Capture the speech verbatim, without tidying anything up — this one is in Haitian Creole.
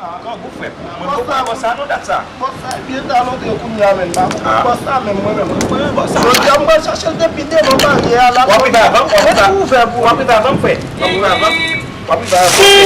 Grangou, frè m. Mwen poko wè bòs sa non, dat sa. Bòs sa, epi e ta lontre kounye a menm, pa konprann bòs sa menm, mwen menm. Mwen poko wè bòs sa. Jodi a, m pral chache l depi devan baryè a la. W ap rive avan m, w ap rive avan m. W ap rive avan m, frè. W ap rive avan m. W ap rive avan m.